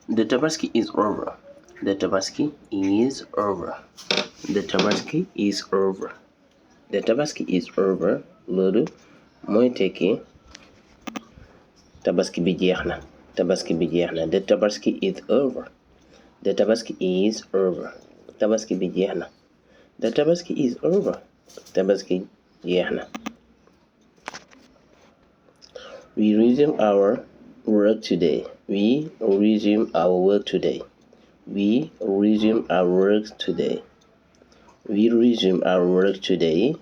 The tabaski is over. The tabaski is over. The tabaski is over. The tabaski is over. Loolu mooy tekki tabaski bi jeex na. Tabaski bi jeex na. The tabaski is over. The tabaski is over. Tabaski bi jeex na. The tabaski is over. Tabaski jeex na. We resume our work today. We resume our work today. We resume our work today. We resume our work today.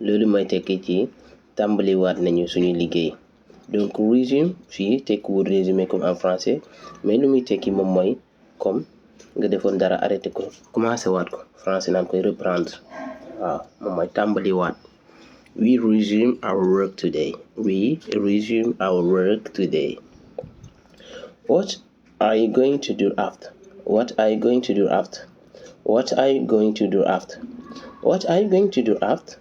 Loolu mooy tekki ci tàmbaliwaat nañu suñu liggéey. Donc resume fii tekkiwul résumé comme en français mais lu muy tekki moom mooy comme nga defoon dara arrêté ko commencé waat ko français naan koy reprendre waaw moom mooy tàmbaliwaat. We resume our work today. We resume our work today. What are you going to do after? What are you going to do after? What are you going to do after? What are you going to do after?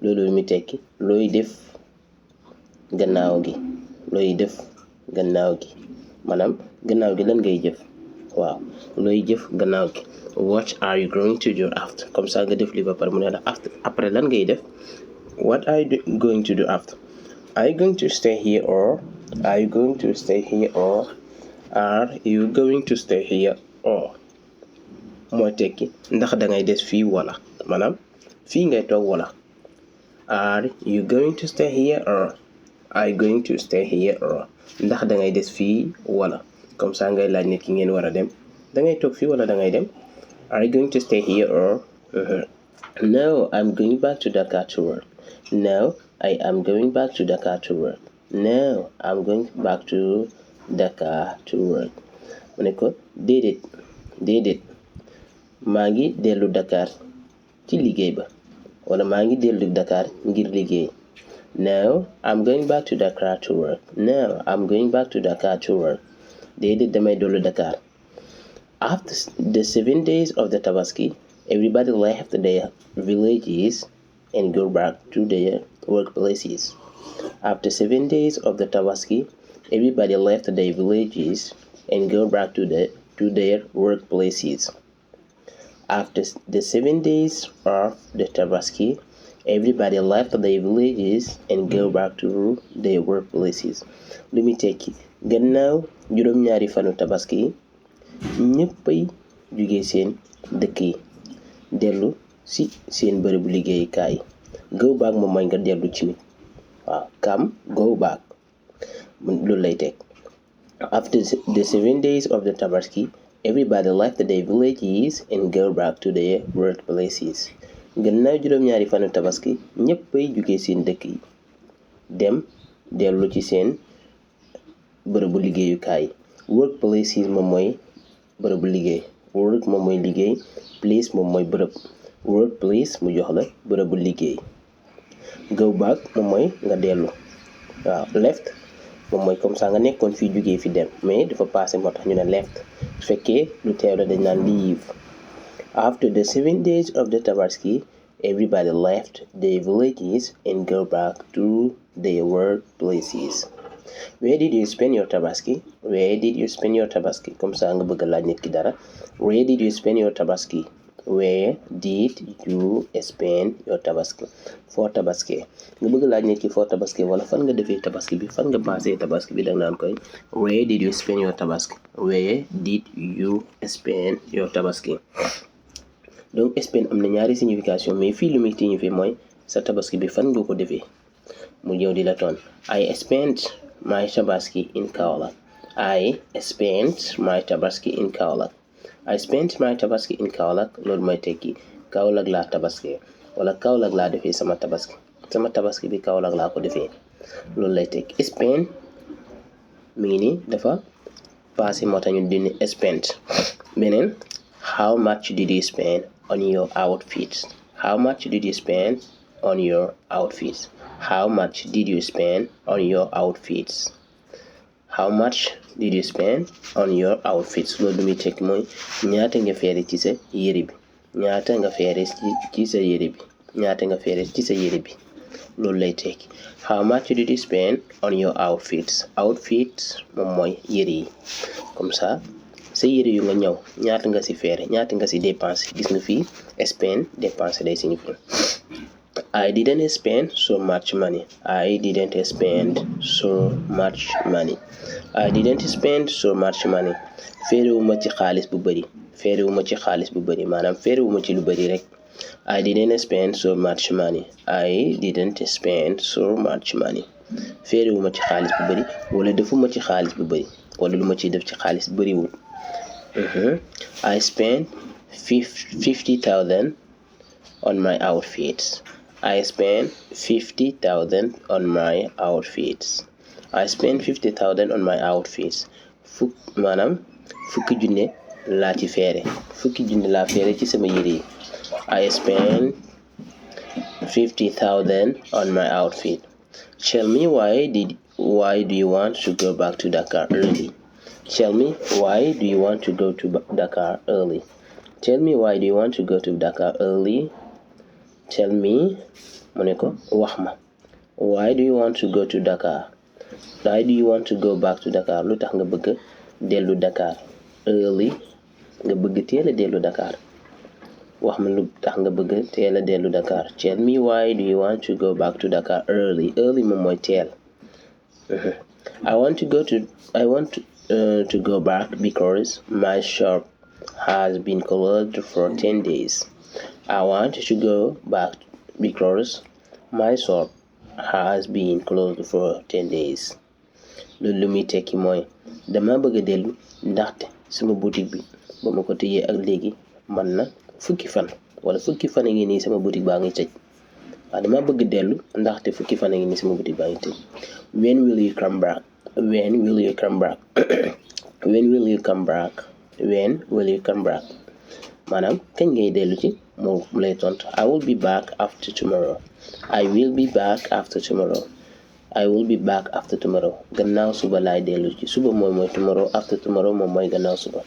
Loolu mi tekki looy def gannaaw gi. Looy def gannaaw gi maanaam gannaaw gi lan ngay jëf waaw looy jëf gannaaw gi. What are you going to do after? Comme ça nga def li ba pare mu ne la after après lan ngay def. What are you going to do after? Are you going to stay here or are you going to stay here or are you going to stay here or mooy tekki ndax dangay des fii wala maanaam fii ngay toog wala. Are you going to stay here or are you going to stay here or ndax dangay des fii wala comme ça ngay laaj nit ki ngeen war a dem dangay toog fii wala dangay dem. Are you going to stay here or No, I'm going back to Dakar to work. No, I am going back to Dakar to work. No, I'm going back to Dakar to work. mu ne ko déedéet maa ngi dellu Dakar ci liggéey ba wala maa ngi dellu Dakar ngir liggéey. No, I'm going back to Dakar to work. No, I'm going back to Dakar to work. Déedéet damay dellu Dakar. After the 7 days of the Tabaski, everybody left their villages and go back to their workplaces. After 7 days of the Tabaski, everybody left their villages and go back to their workplaces. After the 7 days of the Tabaski, everybody left their villages and go back to their workplaces. Lu muy tekki gannaaw juróom-ñaari fanu Tabaski ñëppay jugee seen dëkk yi dellu ci seen bërëbu liggéeyukaay. Go back moom mooy nga dellu ci mit waaw come go back loolu lay teg. After the 7 days of the Tabaski, everybody left their villages and go back to their workplaces. Gannaaw juróom-ñaari fanu Tabaski ñëppay jugee seen dëkk yi dem dellu ci seen bërëbu liggéeyukaay. Workplaces moom mooy bërëbu liggéey. Work moom mooy liggéey. Place moom mooy bërëb. Workplace mu jox la bërëbu liggéey. Go back moom mooy nga dellu waaw. Left moom mooy comme ça nga nekkoon fii jugee fi dem mais dafa passé moo tax ñu ne left su fekkee lu teew la dañ naan leave. After the 7 days of the Tabaski, everybody left their villages and go back to their workplaces. Where did you spend your Tabaski? Where did you spend your Tabaski? Comme ça nga bëgg a laaj nit ki dara. Where did you spend your Tabaski? Where did you spend your Tabaski? Foo Tabaski nga bëgg a laaj nit ki foo Tabaski wala fan nga defee Tabaski bi fan nga passé Tabaski bi danga naan koy Where did you spend your Tabaski? Where did you spend your Tabaski? Donc spend am na ñaari signification mais fii lu muy signifié mooy sa Tabaski bi fan nga ko defee mu ñëw di la toon I spent my Tabaski in Kaolack. I spent my Tabaski in Kaolack. I spent my Tabaski in Kaolack loolu mooy tekki Kaolack laa Tabaski wala Kaolack laa defee sama Tabaski bi Kaolack laa ko defee loolu lay tekki. Spend mi ngi nii dafa passé moo tax ñu dindi spent. Beneen how much did you spend on your outfits? How much did you spend on your outfits? How much did you spend on your outfits? How much did you spend on your outfits? Loolu muy tekki mooy ñaata nga feere ci sa yére bi ñaata nga feere ci sa yére bi ñaata nga feere ci sa yére bi loolu lay tekki. How much did you spend on your outfits? Outfits moom mooy yére yi. Comme ça sa yére yu nga ñëw ñaata nga ci feere ñaata nga ci dépense. Gis nga fii spend dépense lay signifier. I didn't spend so much money. I didn't spend so much money. I didn't spend so much money. Feerewuma ci xaalis bu bari. Feerewuma ci xaalis bu bari maanaam feerewuma ci lu bari rek. I didn't spend so much money. I didn't spend so much money. Feerewuma ci xaalis bu bari wala defuma ci xaalis bu bari wala lu ma ci def ci xaalis bariwul. I spent 50,000 on my outfits. I spent 50,000 on my outfits. I spent 50,000 on my outfits. Maanaam fukki junne laa ci feere. Fukki junne laa feere ci sama yére yi. I spent 50,000 on my outfit. Tell me why do you want to go back to Dakar early? Tell me why do you want to go to Dakar early? Tell me why do you want to go to Dakar early? Tell me mu ne ko wax ma. Why do you want to go to Dakar? Why do you want to go back to Dakar? Lu tax nga bëgg dellu Dakar early nga bëgg teel a dellu Dakar. Wax ma lu tax nga bëgg teel a dellu Dakar. Tell me why do you want to go back to Dakar early? Early moom mooy teel. I want to go back because my shop has been closed for 10 days. I want to go back because my shop has been closed for 10 days. Loolu lu muy tekki mooy dama bëgg a dellu ndaxte sama boutique bi ba ma ko tëjee ak léegi man na fukki fan wala fukki fan a ngi nii sama boutique baa ngi tëj. Waaw dama bëgg dellu ndaxte fukki fan a ngi nii sama boutique baa ngi tëj. When will you come back? When will you come back? When will you come back? When will you come back? Maanaam kañ ngay dellu ci moo lay tontu. I will be back after tomorrow. I will be back after tomorrow. I will be back after tomorrow. Gannaaw suba laay dellu ci. Suba mooy tomorrow. After tomorrow moom mooy gannaaw suba.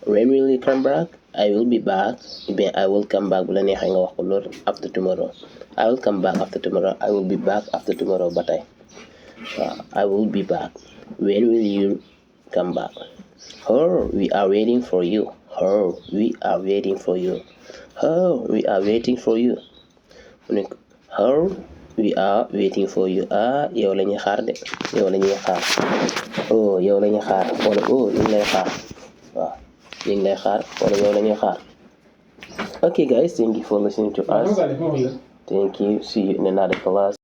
When will you come back? I will be back. Bien I will come back bu la neexee nga wax ko loolu after tomorrow. I will come back after tomorrow. I will be back after tomorrow ba tey. I will be back. When will you come back? Oh, we are waiting for you. Oh, we are waiting for you. Oh, we are waiting for you. Oh, we are waiting for you. Ah, yow la ñuy xaar de. Yow la ñuy xaar. Oh, yow la ñuy xaar. Wala oh, ñu ngi lay xaar. Waaw, ñu ngi lay xaar. Wala yow la ñuy xaar. Okay, guys, thank you for listening to us. Thank you. See you in another class.